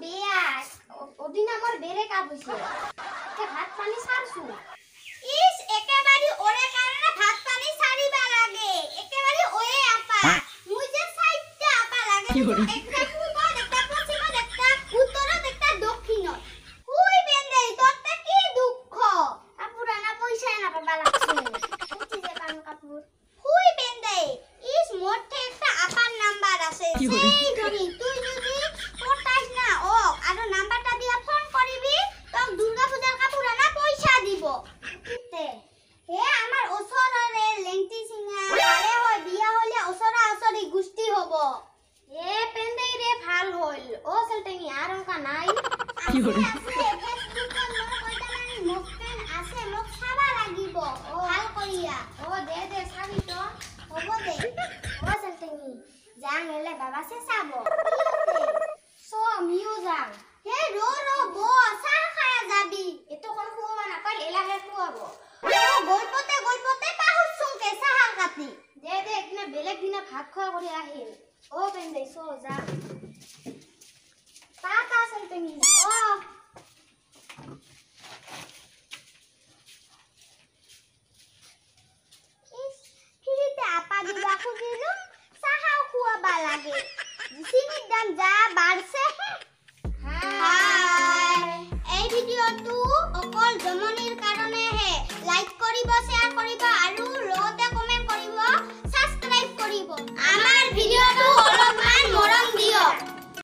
বেয়া ওদিন আমার বেড়ে কাপ হইছে তে ভাত পানি সারছু ইস একেবারে ওরে কারণে ভাত পানি সারিবা লাগে একেবারে ওয়ে আপা মুই যে সাইডটা আপা লাগে একটা পূবত একটা পশ্চিমত একটা উত্তরত একটা দক্ষিণত হুই বেন্দেই তোরটা কি দুঃখ আপুরা না পয়সা না পাবা লাগছে উঠি যে কান কাপড় হুই বেন্দেই ইস মোর the একটা আপার নাম্বার আছে সেই ধরি তুই যদি পটাইস না ও আর নাম্বারটা দিয়া ফোন করিবি তক দুর্গা পূজার কাপড় না পয়সা দিব কিতে হে আমার ওসরারে লেংটি সিঙা আরে হয় বিয়া হলে ওসরা ওসরি গুষ্টি হব এ পেন্দেই রে ভাল হইল ও সেলটেনি আর অঙ্কা নাই আছে আছে ফেসবুকত মোর কয়টামান মোক ফ্রেন্ড আছে মোক চাবা লাগিব ভাল করিয়া ও দে দে চাবি তো হ'ব দে ও সেলটেনি যাং এলে বাবা সে চাব সো আমিও যাং হে রো রো ব চাহ খায়া যাবি এতক্ষণ খুৱাব নাপাল এলাহে খুৱাব ও গল্পতে গল্পতে পাহুৰচোনকে চাহাৰ কাটি দে দে একদিনা বেলেগ দিনা ভাত খোৱা কৰি আহিল ও পেন্দেই সো যা টাটা সেলটেনি ও।